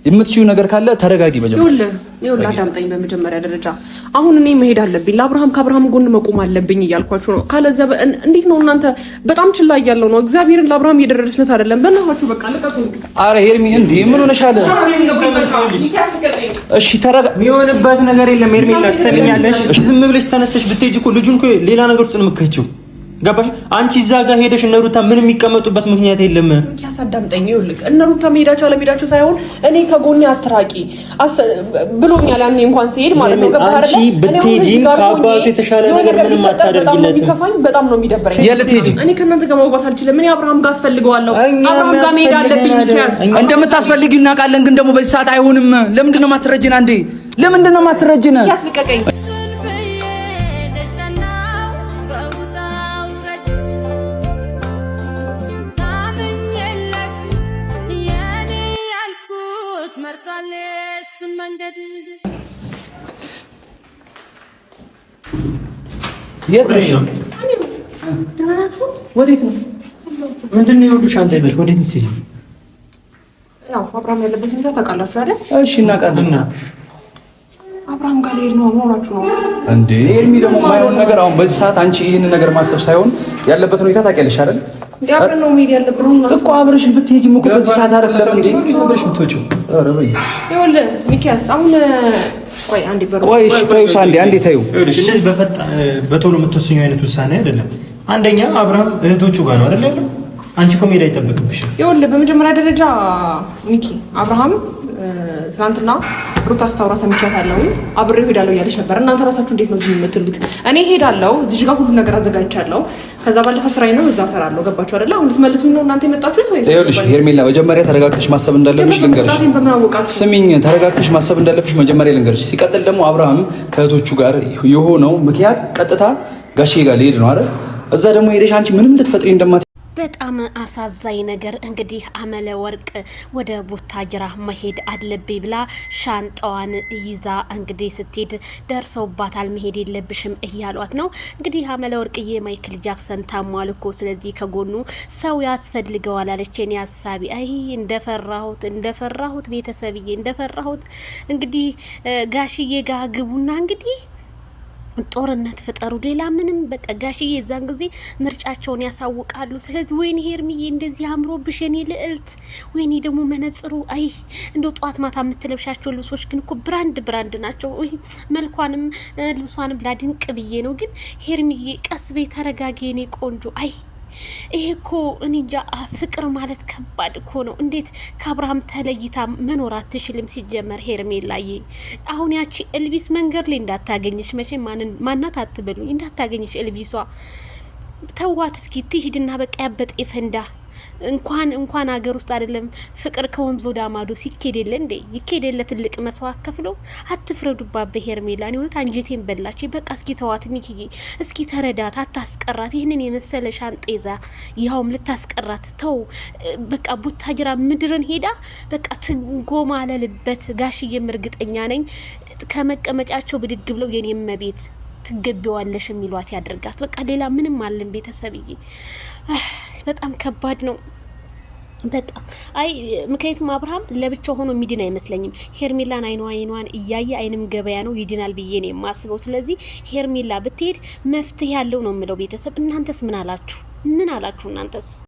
የምትችይው ነገር ካለ ተረጋጊ። መጀመሪያ ይኸውልህ አዳምጠኝ። በመጀመሪያ ደረጃ አሁን እኔ መሄድ አለብኝ፣ ለአብርሃም ከአብርሃም ጎን መቆም አለብኝ እያልኳችሁ ነው። ካለዚያ እንዴት ነው እናንተ በጣም ችላ እያለው ነው። እግዚአብሔርን ለአብርሃም እየደረስለት አይደለም። በእናታችሁ በቃ ልቀቁኝ። አረ ሄርሚ እንዴ ምን ሆነሻል? እሺ ተረጋ። የሚሆንበት ነገር የለም ሄርሜላ፣ ትሰሚኛለሽ? ዝም ብለሽ ተነስተሽ ብትሄጂ እኮ ልጁን እኮ ሌላ ነገር ውስጥ ነው የምትከቺው። ገባሽ? አንቺ እዛ ጋር ሄደሽ እነ ሩታ ምን የሚቀመጡበት ምክንያት የለም። ያሳዳምጠኝ። ይኸውልህ እነ ሩታ መሄዳቸው አለመሄዳቸው ሳይሆን እኔ ከጎኔ አትራቂ ብሎኛል። ያኔ እንኳን ሲሄድ ማለት ነው። ገባህ አይደል? አንቺ ብትሄጂም ከአባቱ የተሻለ ነገር ምንም አታደርጊለትም። ቢከፋኝ በጣም ነው የሚደብረኝ። እኔ ከእናንተ ጋር መግባት አልችልም። እኔ አብርሃም ጋር አስፈልገዋለሁ። አብርሃም ጋር መሄድ አለብኝ። እንደምታስፈልጊው እናውቃለን፣ ግን ደግሞ በዚህ ሰዓት አይሆንም። ለምንድን ነው የማትረጂን? አንዴ ለምንድን ነው የማትረጂን? ያስልቀቀኝ። የት ነው? ወዴት ነው? ምንድን ነው የሁሉ ሻንጣ ይዘሽ ወዴት ነው የምትሄጂው? ያው አብርሃም ያለበት ሁኔታ ታውቃላችሁ አይደል? እሺ እናውቃለን። አብርሃም ጋር ልሄድ ነው። መሆናችሁ ነው እንዴ? ኤርሚ ደግሞ የማይሆን ነገር አሁን በዚህ ሰዓት አንቺ ይህን ነገር ማሰብ ሳይሆን ያለበት ሁኔታ ታውቂያለሽ አይደል? አብረን ነው መሄድ ያለብን እኮ አብረሽ ብትሄጂም እኮ በዚህ ሰዓት አይደለም እንዴ? ዝም ብለሽ የምትወጪው። ኧረ በይ ይኸውልህ ሚኪያስ አሁን ቆይ አንዴ በሩ ቆይ እሺ ተይው፣ አንዴ አንዴ ተይው። እንደዚህ በቶሎ የምትወስኚው አይነት ውሳኔ አይደለም። አንደኛ አብርሃም እህቶቹ ጋር ነው አይደል ያለው። አንቺ እኮ መሄድ አይጠበቅብሽም። ይኸውልህ በመጀመሪያ ደረጃ ሚኪ አብርሃም ትናንትና ሩታ ስታወራ ሰምቻታለሁ። አብሬው ሄዳለሁ እያለች ነበር። እናንተ ራሳችሁ እንዴት ነው እዚህ የምትሉት? እኔ ሄዳለሁ፣ እዚህ ጋር ሁሉ ነገር አዘጋጅቻለሁ። ከዛ ባለፈ ስራዬ ነው፣ እዛ እሰራለሁ። ገባችሁ አይደለ? አሁን ልትመልሱኝ ነው እናንተ የመጣችሁት ወይስ? ይኸውልሽ ሄርሜላ፣ መጀመሪያ ተረጋግተሽ ማሰብ እንዳለብሽ ልንገርሽ። ስሚኝ፣ ተረጋግተሽ ማሰብ እንዳለብሽ መጀመሪያ ልንገርሽ። ሲቀጥል ደግሞ አብርሃም ከእህቶቹ ጋር የሆነው ምክንያት ቀጥታ ጋሼ ጋር ሊሄድ ነው አይደል? እዛ ደግሞ ሄደሽ አንቺ ምንም ልትፈጥሪ እንደማት በጣም አሳዛኝ ነገር እንግዲህ አመለ ወርቅ ወደ ቡታጅራ መሄድ አለብኝ ብላ ሻንጣዋን ይዛ እንግዲህ ስትሄድ ደርሰውባታል። መሄድ የለብሽም እያሏት ነው። እንግዲህ አመለ ወርቅዬ ማይክል ጃክሰን ታሟል እኮ ስለዚህ ከጎኑ ሰው ያስፈልገዋል አለች። የኔ ሀሳቢ አይ እንደፈራሁት እንደፈራሁት ቤተሰብዬ እንደፈራሁት እንግዲህ ጋሽዬ ጋ ግቡና እንግዲህ ጦርነት ፍጠሩ። ሌላ ምንም በቃ ጋሽዬ የዛን ጊዜ ምርጫቸውን ያሳውቃሉ። ስለዚህ ወይኔ ሄርሚዬ እንደዚህ አምሮብሽ የኔ ልዕልት፣ ወይኔ ደግሞ መነጽሩ፣ አይ እንደ ጠዋት ማታ የምትለብሻቸው ልብሶች ግን እኮ brand brand ናቸው። መልኳንም ልብሷንም ላድንቅ ብዬ ነው። ግን ሄርሚዬ ቀስ በይ ተረጋጊ የኔ ቆንጆ። አይ ይሄ እኮ እኔ እንጃ ፍቅር ማለት ከባድ እኮ ነው። እንዴት ከአብርሃም ተለይታ መኖር አትችልም? ሲጀመር ሄርሜላዬ አሁን ያቺ እልቢስ መንገድ ላይ እንዳታገኝሽ፣ መቼ ማናት አትበሉኝ፣ እንዳታገኝሽ እልቢሷ ተዋት እስኪ ትሂድና በቃ ያበጠ ይፈንዳ። እንኳን እንኳን ሀገር ውስጥ አይደለም ፍቅር ከወንዝ ወደ ማዶ ሲኬድ የለ እንዴ ይኬድ የለ ትልቅ መስዋዕት ከፍሎ አትፍረዱባት በሄርሜላ። እኔ እውነት አንጀቴን በላች። በቃ እስኪ ተዋት ሚኪዬ፣ እስኪ ተረዳት፣ አታስቀራት። ይህንን የመሰለ ሻንጤዛ ይኸውም ልታስቀራት ተው። በቃ ቡታጅራ ምድርን ሄዳ በቃ ትጎማለልበት። ጋሽዬም እርግጠኛ ነኝ ከመቀመጫቸው ብድግ ብለው የኔ እመቤት ትገቢዋለሽ የሚሏት ያደርጋት። በቃ ሌላ ምንም አለን ቤተሰብዬ በጣም ከባድ ነው። በጣም አይ ምክንያቱም አብርሃም ለብቻው ሆኖ የሚድን አይመስለኝም። ሄርሜላን አይኗ አይኗን እያየ አይንም ገበያ ነው ይድናል ብዬ ነው የማስበው። ስለዚህ ሄርሜላ ብትሄድ መፍትሄ ያለው ነው የምለው። ቤተሰብ እናንተስ ምን አላችሁ? ምን አላችሁ እናንተስ?